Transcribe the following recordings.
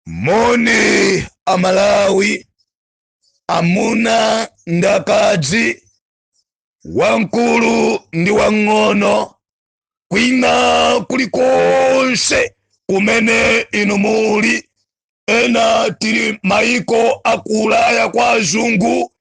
Moni Amalawi, amuna ndi akazi, wamkulu ndi wang'ono, kwina kulikonse kumene inu muli. Ena tili maiko aku Ulaya kwa azungu,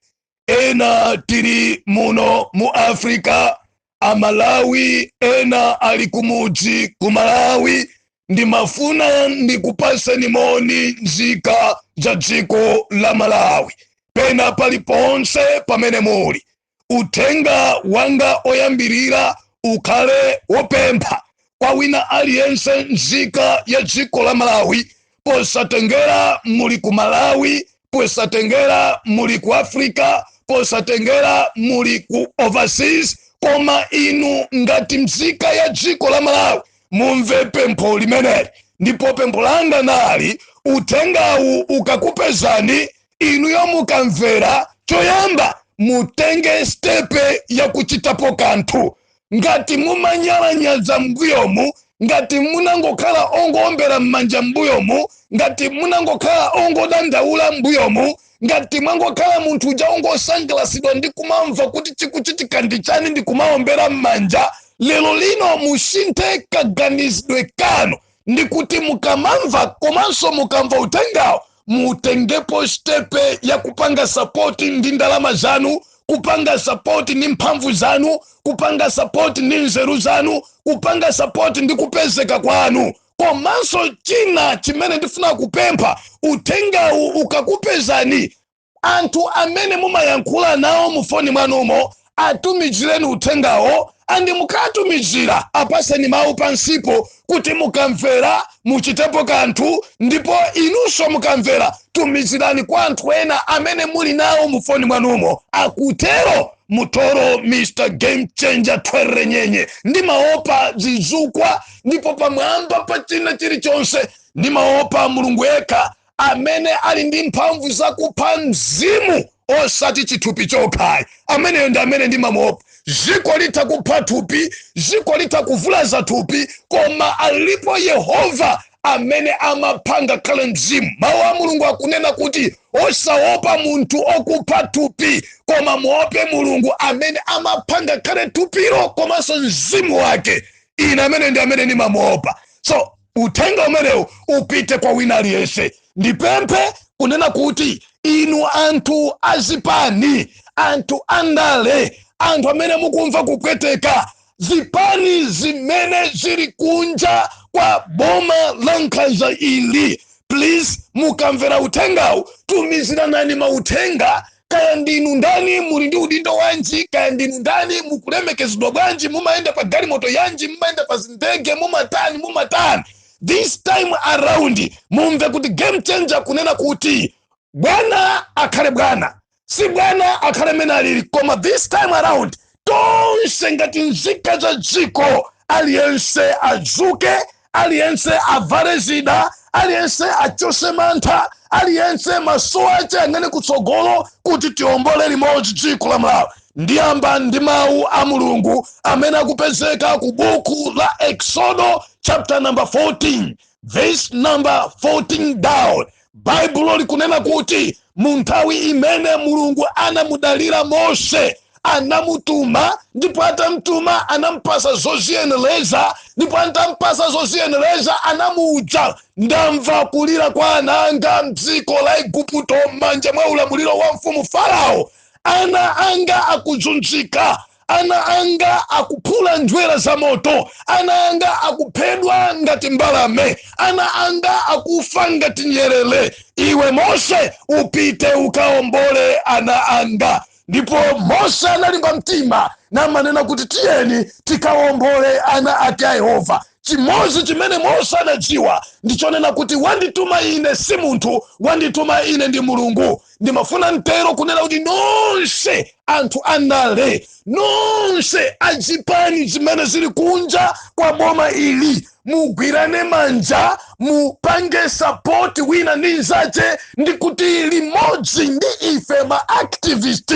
ena tili muno mu Africa, Amalawi ena ali kumudzi ku Malawi. Ndimafuna ndikupaseni moni, nzika za dziko la Malawi, pena paliponse pamene muli. Uthenga wanga oyambirira ukhale wopempha kwa wina aliyense, nzika ya dziko la Malawi, posatengera muli ku Malawi, posatengera muli ku Africa, posatengera muli ku overseas, koma inu ngati mzika ya dziko la Malawi, mumve pempho limeneli. Ndipo pempho langa nali: uthengawu ukakupezani inuyo, mukamvera, choyamba mutenge step yakuchitapo kanthu. Ngati mumanyalanyaza mbuyomu, ngati munangokhala ongowombera m'manja mbuyomu, ngati munangokhala ongodandaula mbuyomu, ngati mwangokhala munthu uja ongosangalasidwa ndi kumamva kuti chikuchitika ndi chani ndi kumawombera m'manja, lero lino musinthe kaganizidwe kanu, ndi kuti mukamamva komanso mukamva uthengawo, mutengepo step ya kupanga support ndi ndalama zanu, kupanga support ndi mphamvu zanu, kupanga support ndi nzeru zanu, kupanga support ndi kupezeka kwanu. Komanso china chimene ndifuna kupempha, uthengawu ukakupezani, anthu amene mumayankhula nawo mu foni mwanumo, atumizireni uthengawo. And mukatumizira, apaseni mawu pansipo kuti mukamvera muchitepo kanthu. Ndipo inunso mukamvera, tumizirani kwa anthu ena amene muli nawo mu foni mwanumo. Akutero Mutoro, Mr Game Changer Twerere Nyenye. Ndimaopa zizukwa, ndipo pamwamba pa china chilichonse ndimaopa Mulungu yekha amene ali ndi mphamvu zakupha mzimu, osati chithupi chokhayi. Ameneyo ndi amene ndimamuopa. Ziko litha kupha thupi, ziko litha kuvulaza thupi, koma alipo Yehova amene amapha ngakhale mzimu. Mawu a Mulungu akunena kuti osaopa munthu okupha thupi, koma muope Mulungu amene amapha ngakhale thupilo komanso mzimu wake. Ine amene ndi amene ndimamuopa. So uthenga umenewu upite kwa wina aliyense. Ndipemphe kunena kuti inu anthu azipani, anthu andale, anthu amene mukumva kupweteka, zipani zimene zili kunja kwa boma la nkhanza ili, please, mukamvera uthengawu, tumiziranani mauthenga. Kaya ndinu ndani, muli ndi udindo wanji, kaya ndinu ndani, mukulemekezedwa bwanji, mumayenda pa galimoto yanji, mumayenda pa zindege, mumatani, mumatani, this time around mumve kuti Game Changer kunena kuti bwana akhale bwana, si bwana akhale mene alili, koma this time around tonse ngati nzika za dziko, aliyense adzuke, aliyense avale zida, aliyense achose mantha, aliyense maso ache ang'ane kutsogolo kuti tiombole limodzi dziko la Malawi. Ndiyamba ndi mawu a Mulungu amene akupezeka ku buku la Exodo, chapter number 14, verse number 14 down. Baibulo likunena kuti mu nthawi imene Mulungu anamudalira Mose, anamutuma, ndipo atamtuma anampasa zoziyenereza, ndipo atampasa zoziyenereza anamuuza: "Ndamva kulira kwa ana anga mdziko la Igupto m'manja mwa ulamuliro wa mfumu Farao. Ana anga akuzunzika, ana anga akuphula njerwa za moto, ana anga akuphedwa ngati mbalame, ana anga akufa ngati nyerere. Iwe Mose, upite ukaombole ana anga." Ndipo Mose analimba mtima namanena kuti tiyeni tikaombole ana ake a Yehova. Chimodzi chimene Mose anadziwa ndichonena kuti wandituma ine si munthu, wandituma ine ndi Mulungu. Ndimafuna mtero kunena kuti nonse anthu andale, nonse azipani zimene zili kunja kwa boma ili, mugwirane manja, mupange support wina ndi nzache, ndi kuti limodzi ndi ife ma activist.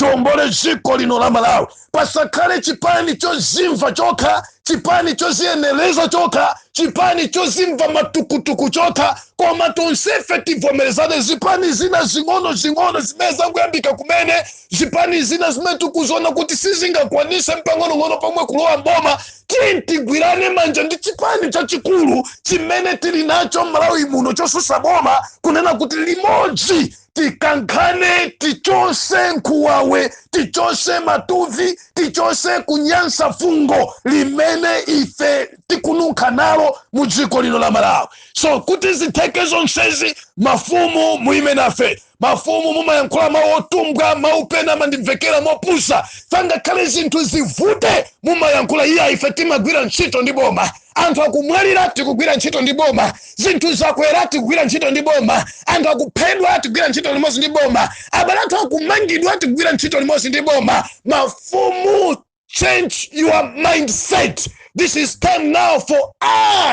Tiombole dziko lino la Malawi. Pasakhale chipani chozimva chokha, chipani choziyenereza chokha, chipani chozimva matukutuku chokha, koma tonsefe tivomerezane. Zipani zina zing'ono zing'ono zimene zangoyambika kumene, zipani zina zimene tikuziona kuti sizingakwanise mpang'onong'ono pomwe kulowa mboma, tiye tigwirane manja ndi chipani chachikulu chimene tili nacho Malawi muno chosusa boma, kunena kuti limodzi tikankhane, tichose nkhuwawe, tichose matuvi, tichose kunyansa fungo limene ife tikununkha nalo mu dziko lino la Malawi. So kuti zitheke zonsezi, mafumu muime nafe. Mafumu, mumayankhula mawu otumbwa, mawu pena amandimvekera mopusa. Sangakhale zinthu zivute, mumayankhula, iya, ife timagwira ntchito ndi boma. Anthu akumwalira, tikugwira ntchito ndi boma. Zinthu zakwera, tikugwira ntchito ndi boma. Anthu akuphedwa, tikugwira ntchito limodzi ndi boma. Abale athu akumangidwa, tikugwira ntchito limodzi ndi boma. Mafumu, change your mindset. This is time now for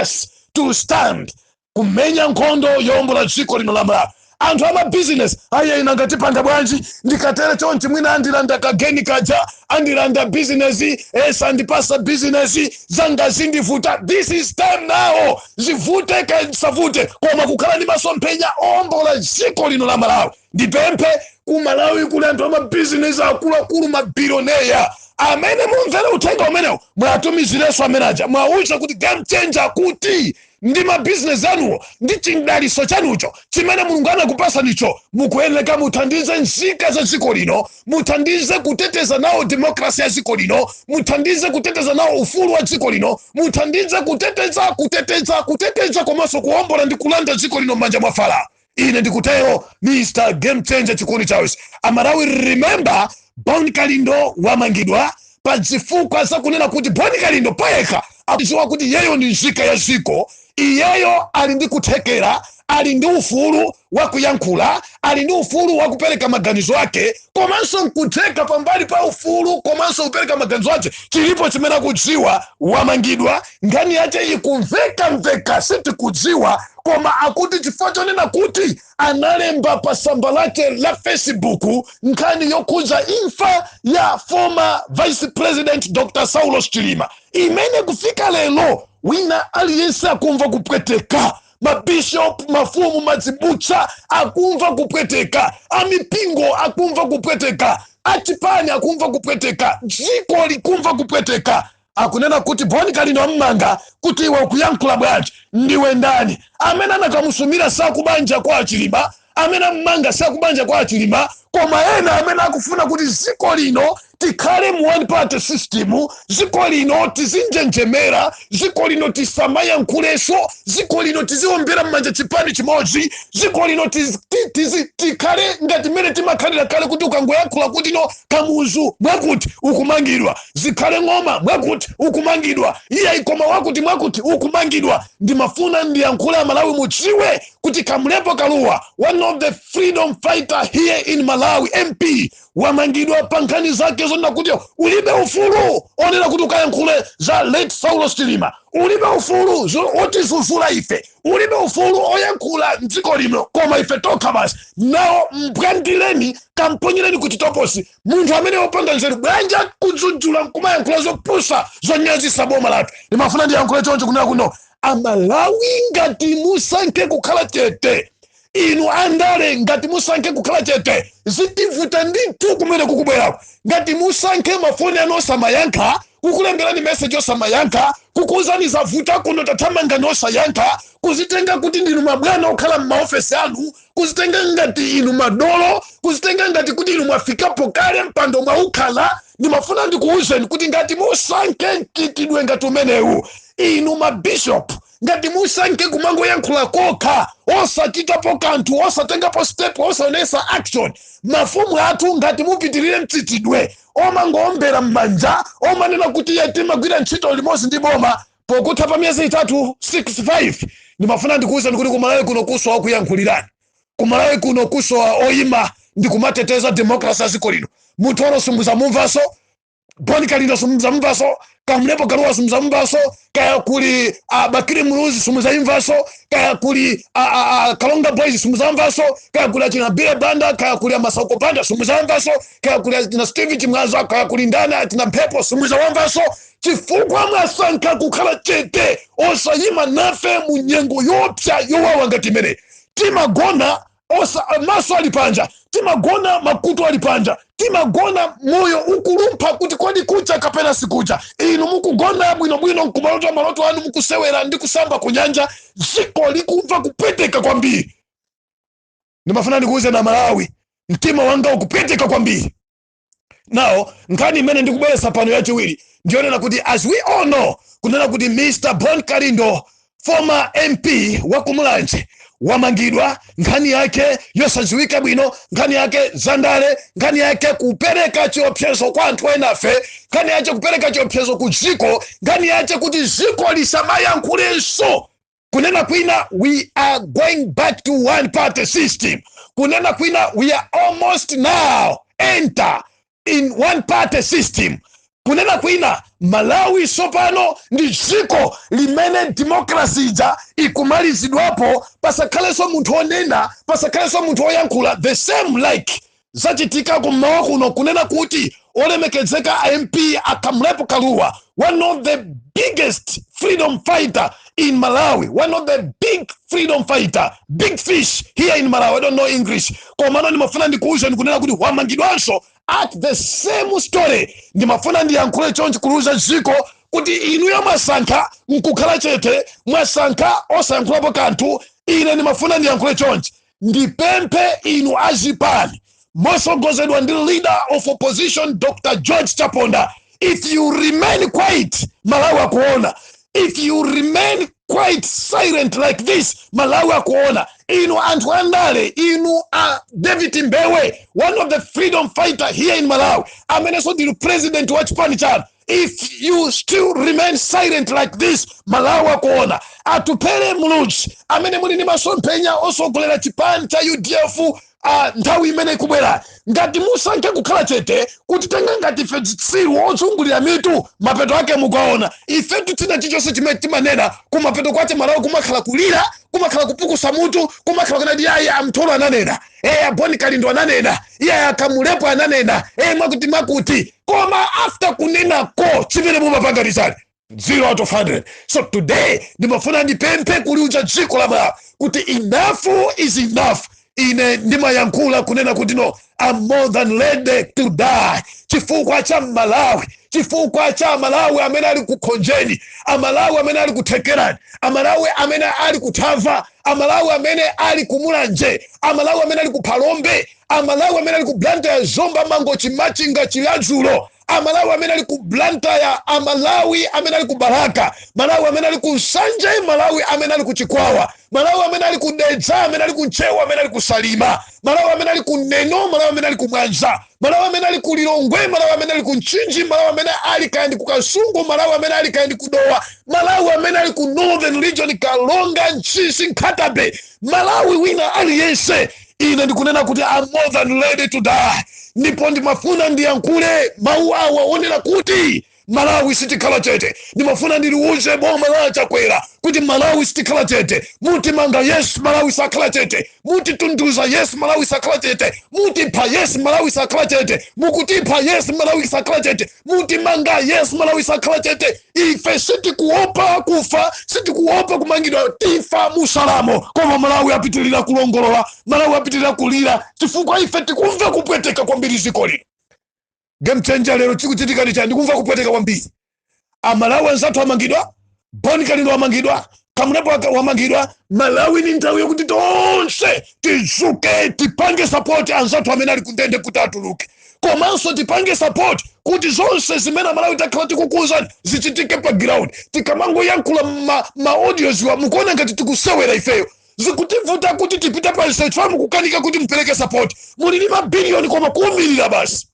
us to stand kumenya nkhondo yowombola dziko lino la Malawi. Anthu amabizinesi, aye, ina ngatipanga bwanji? Ndikatere chonchi mwina andilanda kageni kaja, andilanda bizinesi, sandipasa bizinesi zanga, zindivuta. This is time now, zivute kasavute, koma kukhala ndi masomphenya owombola dziko lino la Malawi. Ndipemphe, ku Malawi kuli anthu amabizinesi akuluakulu, mabillionaire amene mumvere uthenga umenewo, mwatumizirenso amene aja, mwauza kuti Game Changer kuti ndi mabizinesi anuwo ndi chidaliso chanucho chimene Mulungu anakupasanicho, mukuyeneka muthandize nzika za dziko lino, muthandize kuteteza nawo demokrasi ya dziko lino, muthandize kuteteza nawo ufulu wa dziko lino, muthandize kuteteza, kuteteza, kuteteza komanso kuwombola ndi kulanda dziko lino m'manja mwa Farao. Ine ndikutero, Mr Game Changer Chikuni Charles. Amalawi, remember, Bon Kalindo wamangidwa pa zifukwa zakunena kuti Bon Kalindo payekha akudziwa kuti iyeyo ndi nzika ya dziko, iyeyo ali ndi kuthekera, ali ndi ufulu wakuyankhula, ali ndi ufulu wakupereka maganizo ake, komanso nkutheka pambali pa ufulu komanso kupereka maganizo ake chilipo chimene akudziwa. Wamangidwa, nkhani yache ikumvekamveka, sitikudziwa, koma akuti chifukwa chonena kuti analemba pa tsamba lake la Facebook nkhani yokhudza imfa ya former Vice President Dr Saulos Chilima, imene kufika lero wina aliyense akumva kupweteka. Mabishop, mafumu, mazibusa akumva kupweteka, amipingo akumva kupweteka, achipani akumva kupweteka, dziko likumva kupweteka. Akunena kuti Boni Kalindo ammanga kuti iwe ukuyankhula bwanji? Ndiwe ndani? Amene anakamusumira sakubanja kwa Achilima, amene ammanga sakubanja kwa Achilima, koma ena amene akufuna kuti dziko lino tikhale mu one party system, dziko lino tizinjenjemera, dziko lino tisamayankhulenso, dziko lino tiziombera m'manja chipani chimodzi, dziko lino tikhale ngati mmene timakhalira kale, kuti ukangoyankhula kuti no Kamuzu mwakuti, ukumangidwa, Zikhale Ng'oma mwakuti, ukumangidwa, iye ikoma wakuti mwakuti, ukumangidwa. Ndimafuna ndiyankhule, Amalawi mudziwe kuti Kamlepo Kaluwa, one of the freedom fighter here in Malawi, MP, wamangidwa pa nkhani zake zonena kuti ulibe ufulu onena kuti ukayankhule za late Saulos Chilima, ulibe ufulu otizuzula ife, ulibe ufulu oyankhula mdziko lino, koma ife tokha basi. Nawo mbwandileni, kamponyereni kuti toposi munthu amene wopanda nzeru bwanji kudzudzula nkumayankhula zopusa zonyazisa boma lathu. Ndimafuna ndiyankhule choncho kunena kuno, Amalawi, ngati musankhe kukhala chete, inu andale ngati musankhe kukhala chete, zitivuta ndithu kumene kukubwerako. Ngati musankhe mafoni anu osamayankha, kukulemberani meseji osamayankha, kukuuzani zavuta kuno tathamangani osayankha, kuzitenga kuti ndinu mabwana okhala m'maofesi anu, kuzitenga ngati inu madolo, kuzitenga ngati kuti inu mwafikapo kale, mpando mwaukhala, ndimafuna ndikuwuzeni kuti ngati musankhe mchitidwe ngati umenewu, inu mabishop ngati musankhe kumangoyankhula kokha osachitapo kanthu, osatengapo step, osaonesa action, mafumu athu ngati mupitirire mchitidwe omangowombera m'manja, omanena kuti iye timagwira ntchito limodzi ndi boma, pokutha pa miyezi 3, 6, 5, ndimafuna ndikuwuzeni kuti kumalawi kuno kusowa okuyankhulirani, kumalawi kuno kusowa oyima ndikumateteza demokrasi ya dziko lino. Munthu olosumbuza mumvanso. Bon Kalindo simuzamumvaso, Kamlepo Kalua simuzamumvaso, kaya kuli Bakili Muluzi simuzamumvaso, kaya kuli Kalonga Boys simuzamumvaso, kaya kuli achina Bile Banda, kaya kuli Amasauko Banda simuzamumvaso, kaya kuli achina Steve Chimwaza, kaya kuli ndani achina Mphepo simuzawamvaso, chifukwa mwasankha kukhala chete, osayima nafe mu nyengo yopsa yowawa ngati imene. Timagona osa maso ali panja, timagona makutu ali panja, timagona moyo ukulumpha kuti kodi kucha kapena sikucha. Inu mukugona bwinobwino, nkumalota maloto anu mukusewera ndi kusamba ku nyanja, dziko likumva kupweteka kwambiri. Ndimafuna ndikuuze na Malawi, mtima wanga ukupweteka kwambiri. Now, nkhani imene ndikubweretsa pano yachiwiri ndionena kuti, as we all know, kunena kuti Mr Bon Kalindo, former MP wa Kumulanje, wamangidwa. Nkhani yake yosadziwika bwino, nkhani yake zandale, nkhani yake kupereka chiopsezo kwa anthu enafe, nkhani yake kupereka chiopsezo ku dziko, nkhani yake kuti dziko lisamayankhulenso. Kunena kwina, we are going back to one party system. Kunena kwina, we are almost now enter in one party system. Kunena kwina, Malawi sopano ndi dziko limene democracy ija ikumalizidwapo. Pasakhalenso munthu onena, pasakhalenso munthu oyankhula. The same like zachitika kummawa kuno, kunena kuti olemekezeka MP Akamlepo Kalua, one of the biggest freedom fighter in Malawi, one of the big freedom fighter, big fish here in Malawi, I don't know English, komano ndimafuna ndikuwuzeni kunena kuti wamangidwanso at the same story. Ndimafuna ndiyankhule chonchi kuluza dziko kuti inuyo mwasankha nkukhala chete, mwasankha osayankhulapo kanthu. Ine ndimafuna ndiyankhule chonchi, ndipemphe inu azipani mosogozedwa ndi Leader of Opposition Dr George Chaponda, if you remain quiet, Malawi akuona. If you remain quite silent like this, Malawi akuona. Inu anthu andale, inu a David Mbewe, one of the freedom fighter here in Malawi, amenenso ndinu president wa chipani chanu, if you still remain silent like this, Malawi akuona. Atupele Muluzi, amene muli ndi masomphenya osogolera chipani cha UDF nthawi imene ikubwera, ngati musankhe kukhala chete, kutitenga ngati ife zitsiru ozungulira mitu, mapeto ake mukaona. Ifetu china chilichonse chimene timanena, kumapeto kwache Malawi kumakhala kulira, kumakhala kupukusa mutu, kumakhala kunati ayi, amtholo ananena, e Aboni Kalindo ananena, iye Akamulepo ananena, e mwakuti mwakuti. Koma after kunenako, chimene mumapanga ndi chani? 0 out of 100. So today ndimafuna ndipemphe kuliuza dziko la Malawi kuti enough is enough. Ine ndimayankhula kunena kuti no, I'm more than ready to die chifukwa cha Malawi, chifukwa cha Malawi amene ali kukhonjeni, Amalawi amene ali kuthekerani, Amalawi amene ali kuthava, Amalawi amene ali kumulanje, Amalawi amene ali kuphalombe, Amalawi amene ali ku Blantyre, Zomba, Mangochi, Machinga, Chiladzulo, Amalawi amene ali ku Blantyre, Amalawi amene ali ku Balaka, Malawi amene ali ku Nsanje, Malawi amene ali ku Chikwawa, Malawi amene ali ku Dedza, amene ali ku Ntcheu, amene ali ku Salima, Malawi amene ali ku Neno, Malawi amene ali ku Mwanza, Malawi amene ali ku Lilongwe, Malawi amene ali ku Mchinji, Malawi amene ali kaya ndi ku Kasungu, Malawi amene ali kaya ndi ku Dowa, Malawi amene ali ku Northern Region, Kalonga, Ntchisi, Nkhata Bay, Malawi wina aliyense, ine ndikunena kuti I'm more than ready to die. Ndipo ndimafuna ndiyankhule mawu awa onena kuti Malawi sitikhala chete. Ndimafuna ndiliuze boma la Chakwera kuti Malawi sitikhala chete. Mutimanga, yes, Malawi sakhala chete. Mutitunduza, yes, Malawi sakhala chete. Mutipha, yes, Malawi sakhala chete. Mukutipha, yes, Malawi sakhala chete. Mutimanga, yes, Malawi sakhala chete. Ife sitikuopa kufa, sitikuopa kumangidwa, tifa musalamo, koma Malawi apitirira kulongolola, Malawi apitirira kulira, chifukwa ife tikumva kupweteka kwambiri dziko lino. Game changer, lero chikuchitika ndi chani? Ndikumva kupweteka kwambiri. Amalawi anzathu amangidwa, Boni Kalindo amangidwa, Kamlepo wamangidwa. Malawi, ni nthawi yokuti tonse tizuke, tipange support anzathu amene ali kundende kuti atuluke, komanso tipange support kuti zonse zimene Amalawi takhala tikukuwuzani zichitike pa ground. Tikamangoyankhula ma audios wa, mukuona ngati tikusewera. Ifeyo zikutivuta kuti tipite pa research, mukukanika kuti mupereke support. Muli ndi mabiliyoni koma kuwumirira basi.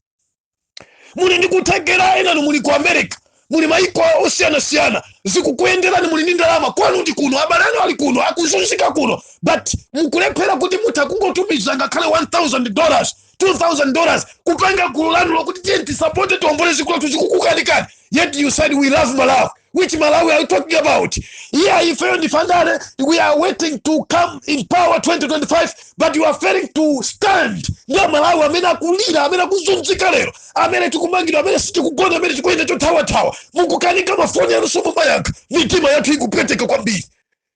Muli ndi kuthekera, enanu muli ku America, Muli maiko osiyanasiyana, zikukuyenderani, muli ndi ndalama. Kwanu ndi kuno, abale anu ali kuno, akuzunzika kuno, but mukulephera kuti mutha kungotumiza ngakhale $1000, $2000, kupanga gulu lanu lokuti tiye tisapote, tiombole dziko lathu. Zikukukanikani, yet you said, "We love Malawi." Which Malawi are you talking about? Yeah, ifeyo ndife andale, we are waiting to come in power 2025, but you are failing to stand ndi Amalawi amene akulira, amene akuzunzika lero, amene tikumangidwa, amene sitikugona, amene tikuyenda chothawathawa. Mukukanika, mafoni anu simumayankha. Mitima yathu ikupweteka kwambiri.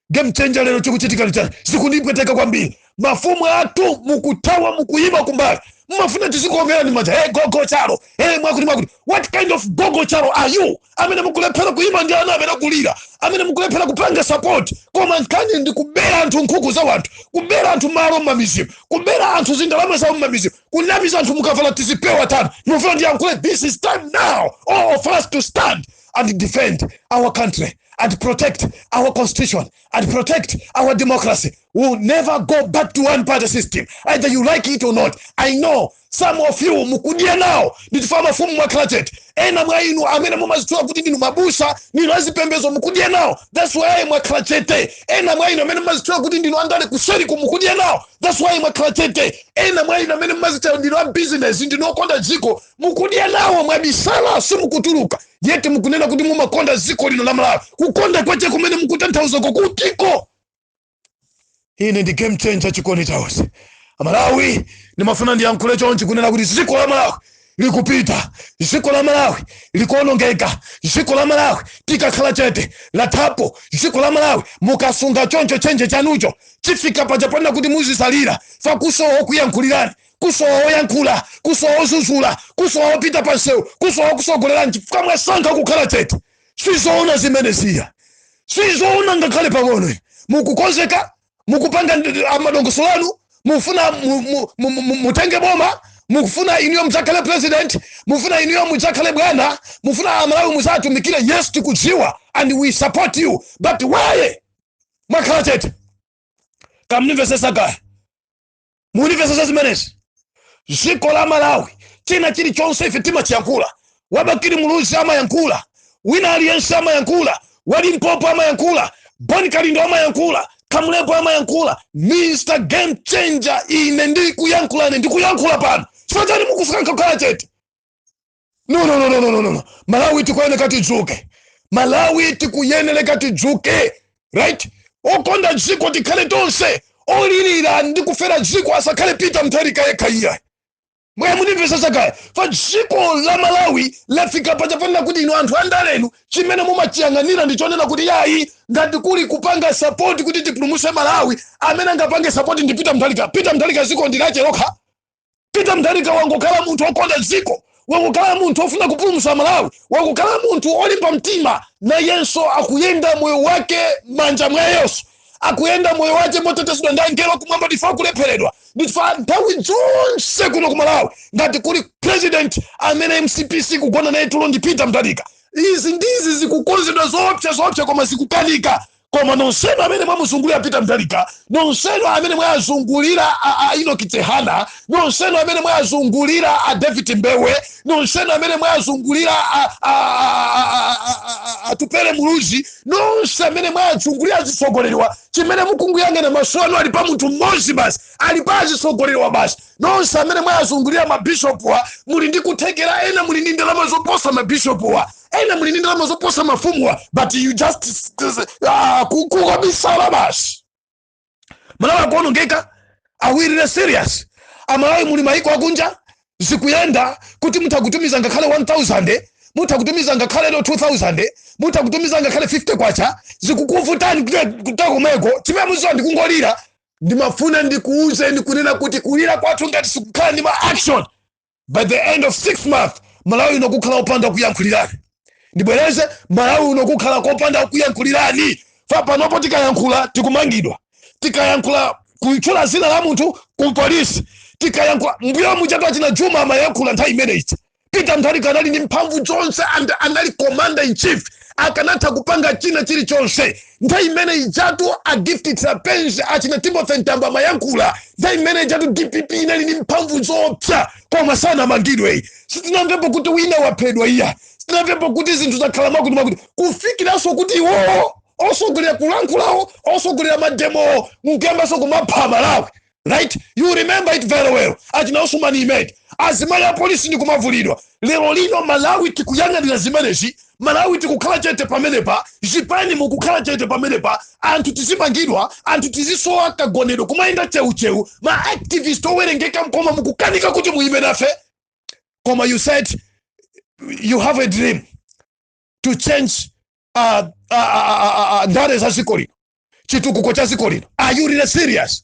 Game Changer, lero chikuchitika ndichani? Zikundipweteka kwambiri. Mafumu athu mukuthawa, mukuyima kumbali, mumafuna tizikuomerani manja. Hey, gogo Chalo, hey, mwakuti mwakuti. What kind of gogo Chalo are you, amene mukulephera kuyima ndi ana amene akulira, amene mukulephera kupanga support? Koma nkhani ndi kubera anthu nkhuku za wanthu, kubera anthu malo mmamizimu, kubera anthu zindalama zawo mmamizimu, kunamiza anthu mukavala tizipewa tanu. Mufuna ndiyankhule. This is time now, all of us to stand and defend our country and protect our constitution and protect our democracy. We'll never go back to one party system, either you like it or not. I know some of you mukudya nawo. Ndichifukwa mafumu mwakhala chete. Ena mwa inu amene mumazitchula kuti ndinu mabusa, ndinu azipembezo, mukudya nawo, that's why mwakhala chete. Ena mwa inu amene mumazitchula kuti ndinu andale kuseriku, mukudya nawo, that's why mwakhala chete. Ena mwa inu amene mumazitchula ndinu a business, ndinu okonda dziko, mukudya nawo, mwabisala, simukutuluka, yet mukunena kuti mumakonda dziko lino la Malawi. Kukonda kwache kumene mukutanthauza kukutiko? Ine ndi Game Changer Chikoni Tausi. Amalawi, ndimafuna ndiyankhule chonchi kunena kuti dziko la Malawi likupita, dziko la Malawi likuonongeka. Dziko la Malawi tikakhala chete lathapo. Dziko la Malawi mukasunga choncho chenje chanucho, chifika paja panena kuti muzisalira fakusowa okuyankhulirani, kusowa oyankhula, kusowa ozuzula, kusowa opita pansewu, kusowa okusogolerani, chifukwa mwasankha kukhala chete. Sizoona zimene ziya, sizoona ngakhale pang'ono. Mukukonzeka, mukupanga amadongosolo anu, mufuna mutenge boma, mukufuna inuyo mudzakhale president, mufuna inuyo mudzakhale bwana, mufuna Amalawi mudzatumikire. Yes, tikudziwa and we support you, but why mwakhala chete? Kamnimvesesa kaya munimvesesa zimenezi? Dziko la Malawi, china chilichonse ife timachiyankhula. Wabakiri Muluzi amayankhula, wina aliyense amayankhula, walimpopo amayankhula, Boni Kalindo amayankhula, Kamulepo amayankhula. Mr Game Changer, ine ndikuyankhula, ine ndikuyankhula pano. Chifukwa chani mukusankha kukhala chete? No, no, no, no, no, no, no. Malawi tikuyeneka tidzuke. Malawi tikuyeneleka tidzuke, right? Okonda dziko tikhale tonse. Olirira ndi kufera dziko asakhale Peter Mutharika yekha iyayi. Mwe munimvesesa kaya? Fa dziko la Malawi lafika pachafanira kuti inu anthu andalenu, chimene mumachiyang'anira ndichonena kuti yayi, ngati kuli kupanga support kuti tipulumuse Malawi, amene angapange support ndi Peter Mutharika. Peter Mutharika dziko ndilache lokha? Peter Mutharika wangokhala munthu okonda dziko, wangokhala munthu ofuna kupulumutsa Malawi, wangokhala munthu olimba mtima. Nayenso akuyenda moyo wake manja mwa Yesu, akuyenda moyo wake motetezedwa ndi angelo kumwamba. Ndife akulepheredwa, ndife nthawi zonse kuno ku Malawi. Ngati kuli president amene MCP kugona naye tulo ndi Peter Mutharika. Izi ndizi zikukonzedwa zoopsa zoopsa, koma zikukanika. Koma nonsenu amene mwamuzungulira Peter Mutharika, nonsenu amene mwazungulira a Enoch Chihana, nonsenu amene mwazungulira a David Mbewe, nonsenu amene mwazungulira Atupele Muluzi, nonse amene mwazungulira azitsogoleriwa, chimene mukunguyang'ana, maso anu ali pa munthu mmodzi basi, ali pa azitsogoleriwa basi. Nonse amene mwazungulira mabishopuwa, muli ndi kuthekera. Ena muli ndi ndalama zoposa mabishopuwa, ena muli ndi ndalama zoposa mafumuwa, but you just kukobisala basi. Malawi akuonongeka. Awirire serious. Amalawi muli maiko akunja, zikuyenda kuti mutha kutumiza ngakhale 1000, mutha kutumiza ngakhale no 2000, mutha kutumiza ngakhale 50 kwacha. Zikukuvutani kuta komweko. Chimene muziwa ndikungolira. Ndimafuna ndikuuzeni kunena kuti kulira kwathu ngati sikukhala ndi ma action, by the end of 6 months Malawi uno kukhala opanda kuyankhulirani. Ndibwereze, Malawi uno kukhala kopanda kuyankhulirani. Fa panopo tikayankhula tikumangidwa, tikayankhula kutchula zina la munthu ku polisi, tikayankhula. Mbuyo muchatu achina Juma amayankhula nthawi imeneyi. Peter Mutharika anali ndi mphamvu zonse and anali commander in chief, akanatha kupanga china chilichonse nthawi imene ijatu. A Gift Trapence, achina Timothy Mtambo amayankhula nthawi imene ijatu. DPP inali ndi mphamvu zoopsa, koma sanamangidwe. Sitinamvepo kuti wina waphedwa iya. Sitinamvepo kuti wina waphedwa. Sitinamvepo kuti zinthu zakhala mwakuti mwakuti, kufikiranso kuti iwowo osogolera kulankhulawo, osogolera mademowo, nkuyambanso kumapha Malawi, right? You remember it very well. Achina Osman Imed, azimayi a polisi ndi kumavulidwa. Lero lino Malawi tikuyang'anira zimenezi, Malawi tikukhala chete pamenepa, zipani mukukhala chete pamenepa. Anthu tizimangidwa, anthu tizisowa kagonedwe, kumayenda cheucheu, ma activist owerengeka, koma mukukanika kuti muyime nafe. Koma you said you have a dream to change ndale za dziko lino, chitukuko cha dziko lino. Are you really serious?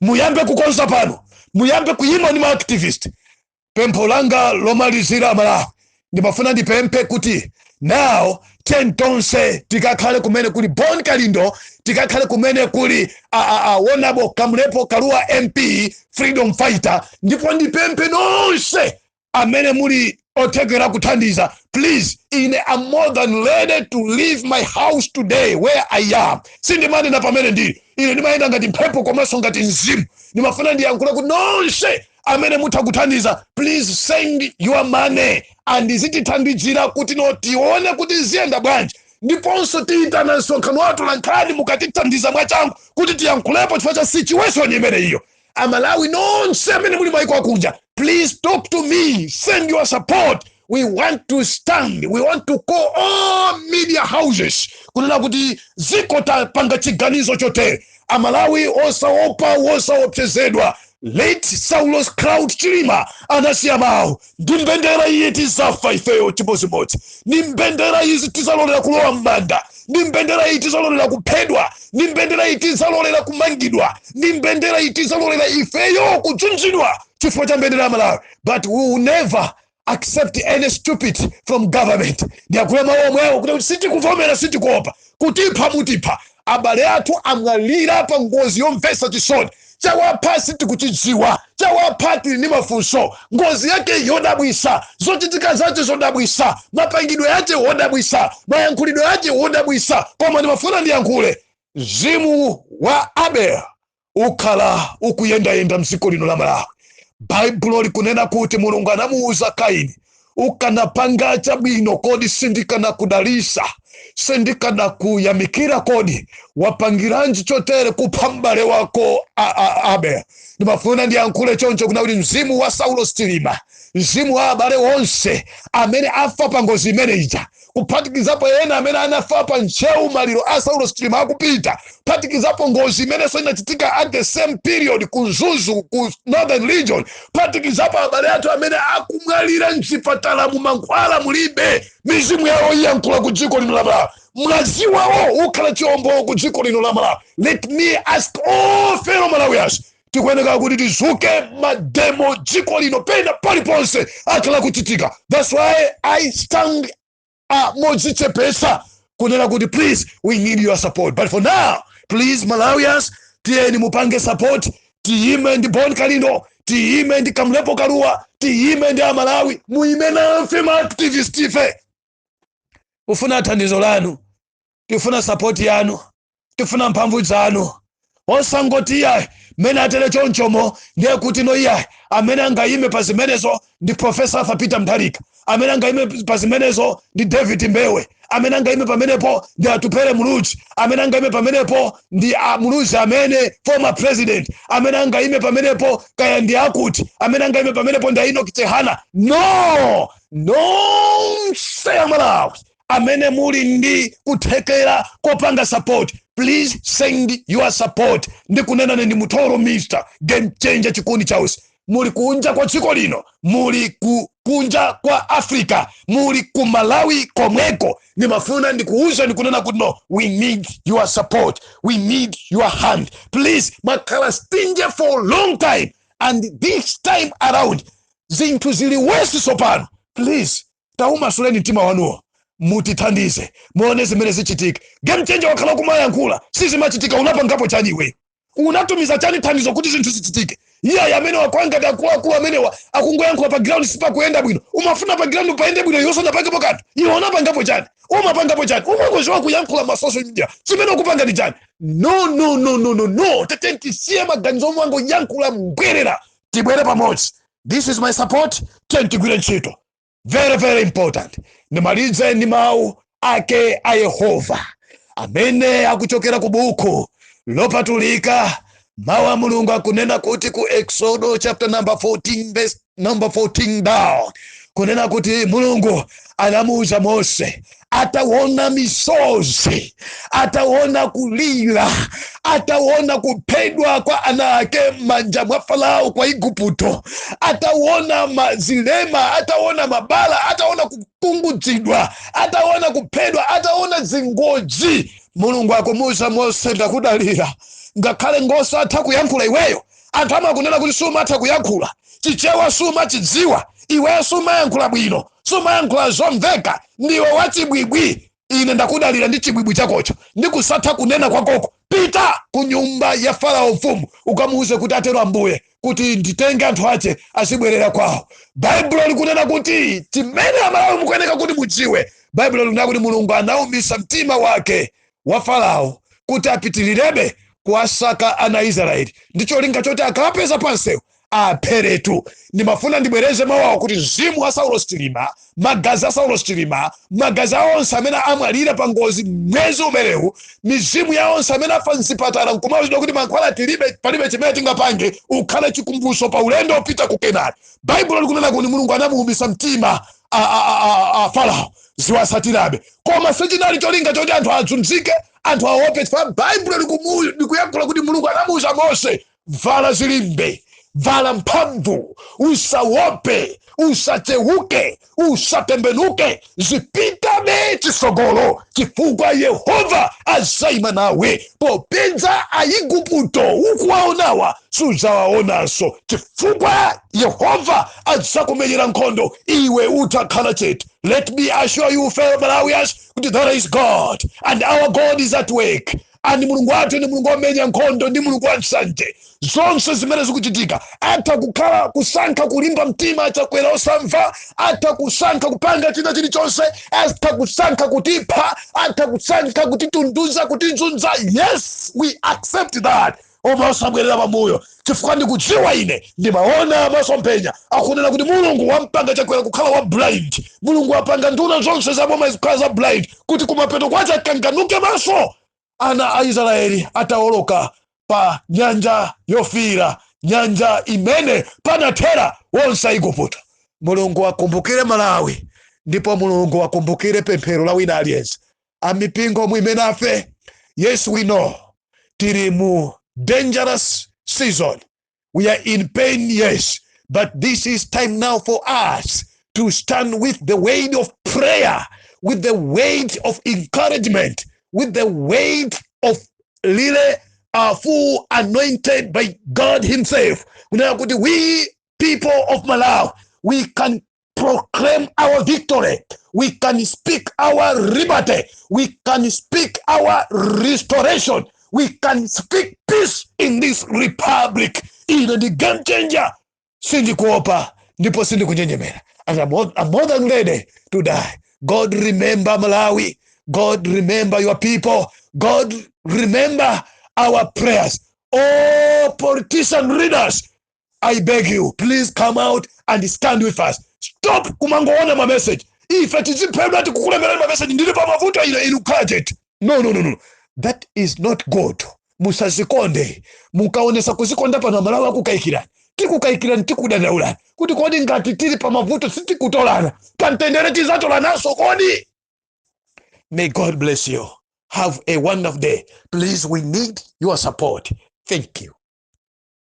Muyambe kukonza pano, muyambe kuyima ndi ma activist. Pempho langa lomalizira, Malawi, ndimafuna ndipemphe kuti now ten tonse tikakhale kumene kuli Bon Kalindo, tikakhale kumene kuli Honorable Kamlepo Kalua MP, freedom fighter. Ndipo ndipemphe nonse amene muli othekera kuthandiza, please, ine am more than ready to leave my house today where I am. Sindimanena pamene ndili, ine ndimayenda ngati mphepo komanso ngati mzimu. Ndimafuna ndiyankhule kuti nonse amene mutha kuthandiza, please send your money and zitithandizira kuti no tione kuti ziyenda bwanji. Ndiponso tiyitana msonkhano wathu lankhani mukatithandiza mwachangu kuti tiyankhulepo chifukwa cha situation imene iyo. Amalawi nonse amene muli maiko akunja, please talk to me, send your support. We want to stand, we want to call all media houses kunena kuti ziko tapanga chiganizo chotere. Amalawi, osaopa, osaopsezedwa. Late Saulos Klaus Chilima anasiya mawu: ndi mbendera iye tizafa ifeyo chimodzimodzi, ndi mbendera izi tizalolera kulowa m'manda, ndi mbendera iyi tizalolera kuphedwa, ndi mbendera iyi tizalolera kumangidwa, ndi mbendera iyi tizalolera ifeyo kudzunzidwa chifukwa cha mbendera ya Malawi, but we will never accept any stupid from government. Ndiyankhule mawu omwewo kuti sitikuvomera, sitikuopa. Kutipha mutipha. Abale athu amwalira pa ngozi yomvetsa chisoni. Chawapha sitikuchidziwa, chawapha tili ndi mafunso. Ngozi yake yodabwisa, zochitika zace zodabwisa, mapangidwe yace wodabwisa, mayankhulidwe yace wodabwisa. Koma ndimafuna ndiyankhule, mzimu wa Abel ukhala ukuyendayenda mdziko lino la Malawi. Baibulo likunena kuti Mulungu anamuwuza Kaini, "Ukanapanga chabwino, kodi sindikanakudalisa? Sindikanakuyamikira? Kodi wapangiranji chotere kupha m'bale wako Abel?" Ndimafuna ndiyankhule choncho kuna kuti mzimu wa Saulo Chilima, mzimu wa abale onse amene afa pa ngozi imene ija, kuphatikizapo ena amene anafa pa Ntcheu maliro a Saulo Chilima akupita, phatikizapo ngozi imenenso inachitika at the same period ku Mzuzu, ku Northern Region, phatikizapo abale athu amene akumwalira mchipatala mu mankhwala mulibe, mizimu yawo iyankhula ku dziko lino la Malawi. Mwazi wawo ukhala chiwombolo ku dziko lino la Malawi. Let me ask all fellow Malawians, tikuyeneka kuti tizuke. Mademo dziko lino pena paliponse akhala kuchitika. That's why I stand modzichepesa kunena kuti please, we need your support. But for now, please, Malawians, tiyeni mupange support. Tiyime ndi Bon Kalindo, tiyime ndi Kamlepo Kaluwa, tiyime ndi Amalawi. Muyime nafe ma activist. Ife tifuna thandizo lanu, tifuna support yanu, tifuna mphamvu zanu. Osangoti iyayi, mmene atere chonchomo ndiye kuti no, iyayi, amene angayime pa zimenezo ndi Professor Arthur Peter Mutharika, amene angayime pa zimenezo ndi David Mbewe, amene angayime pamenepo ndi Atupele Muluzi, amene angayime pamenepo ndi a Muluzi amene former president, amene angayime pamenepo kaya ndi akuti, amene angayime pamenepo ndi Enoch Chihana. No, nonse Amalawi amene muli ndi kuthekera kopanga support, please send your support. Ndikunena ndi Mutoro, Mr Game Changer, chikundi chausi. Muli kunja kwa dziko lino, muli ku kunja kwa Africa, muli ku Malawi komweko, ndimafuna ndikuuza, ndikunena kuti no, we need your support, we need your hand, please. Mwakhala stingy for long time and this time around zinthu zili worse sopano. Please, taumasuleni mtima wanuwo, mutithandize, muone zimene zichitika. Game Changer wakhala kumayankhula, sizimachitika. Unapangapo chani iwe? Unatumiza chani thandizo kuti zinthu zichitike? Iye amene wakwangati akuluakulu amenewa akungoyankhula, pa ground sipakuyenda bwino. Umafuna pa ground paende bwino, iwe usanapangepo kanthu. Iwe unapangapo chani? Umapangapo chani? Umangoziwa kuyankhula ma social media, chimene ukupanga ndi chani? No, no, no, no, no, no. Tete tisiye maganizo omwe angoyankhula mbwerera, tibwere pamodzi. This is my support. Tiye tigwire ntchito. Very, very important. Ndimalize ndi mawu ake a Yehova amene akuchokera ku buku lopatulika. Mawu a Mulungu akunena kuti ku Exodo chapter number 14 verse number 14 down, kunena kuti Mulungu anamuuza Mose ataona misozi, ataona kulira, ataona kuphedwa kwa ana ake m'manja mwa Farao kwa Igupto, ataona mazilema, ataona mabala, ataona kukungudzidwa, ataona kuphedwa, ataona zingozi, Mulungu akumuuza Mose, "Ndakudalira ngakhale ngosatha kuyankhula iweyo. Anthu amakunena kuti sumatha kuyankhula Chichewa, sumachidziwa iweyo, sumayankhula bwino, sumayankhula zomveka, ndiwe wachibwibwi. Ine ndakudalira ndi chibwibwi chakocho ndi kusatha kunena kwakoko. Pita ku nyumba ya Farao mfumu, ukamuuze kuti atero Ambuye kuti nditenge anthu ache azibwerera kwawo." Baibulo likunena kuti chimene Amalawi mukuyeneka kuti mudziwe, Baibulo likunena kuti Mulungu anawumisa mtima wake wa Farao kuti apitilirebe kuwasaka ana Israeli ndi cholinga choti akawapeza pansewu apheretu. Ndimafuna ndibwereze mawu awo kuti mzimu wa Saulos Chilima, magazi a Saulos Chilima, magazi a onse amene amwalira pa ngozi mwezi umenewu, mizimu ya onse amene afa mzipatala nkumawuzidwa kuti mankhwala tilibe, palibe chimene tingapange, ukhale chikumbutso pa ulendo opita ku Kenani. Baibulo likunena kuti Mulungu anamuwumisa mtima a Farao ziwasatirabe, koma sichinali cholinga choti anthu adzunzike, anthu aope, chifukwa Baibulo likuyankhula kuti Mulungu anamuwuza Mose, "Vala zilimbe, vala mphamvu, usaope, usachewuke, usatembenuke, zipitabe chisogolo, chifukwa Yehova azayima nawe. Popeza Aigupto ukuwaonawa sudzawaonanso, chifukwa Yehova adzakumenyera nkhondo iwe utakhala chete." Let me assure you, fellow Malawians, kuti there is God and our God is at work, and Mulungu wathu ndi Mulungu womenya nkhondo, ndi Mulungu wa nsanje. Zonse zimene zikuchitika, atha kukhala kusankha kulimba mtima Chakwera osamva, atha kusankha kupanga china chilichonse, atha kusankha kutipha, atha kusankha kutitunduza, kutizunza. Yes, we accept that, koma osabwerera pambuyo, chifukwa ndikudziwa ine ndimaona masomphenya akunena kuti Mulungu wampanga Chakwera kukhala wa blind. Mulungu wapanga nduna zonse zaboma zikukhala za blind, kuti kumapeto kwace akanganuke maso. Ana a Israeli atawoloka pa Nyanja Yofiira, nyanja imene panathera wonse Aigupto. Mulungu akumbukire Malawi, ndipo Mulungu akumbukire pemphero la wina aliyense. Amipingo mwime nafe. Yes, we know tili mu dangerous season. We are in pain, yes, but this is time now for us to stand with the weight of prayer, with the weight of encouragement, with the weight of really full anointed by God himself, kunena kuti we people of Malawi, we can proclaim our victory, we can speak our liberty, we can speak our restoration, we can speak peace in this republic. Ine ndi game changer, sindikuopa ndipo sindikunjenjemera, and I'm more than ready to die. God remember Malawi. God remember your people. God remember our prayers. All politician leaders, I beg you, please come out and stand with us. Stop kumangoona ma message. Ife tiziphedwa, tikukulemberani ma message, ndili pa mavuto ine, inu kukhala chete. No, no, no, no, that is not good. Musazikonde. Mukaonesa kuzikonda pano, Amalawi akukayikirani, tikukayikirani, tikudandaulani kuti kodi ngati tili pa mavuto sitikutolana, pamtendere tizatolananso kodi? May God bless you. Have a wonderful day. Please, we need your support. Thank you.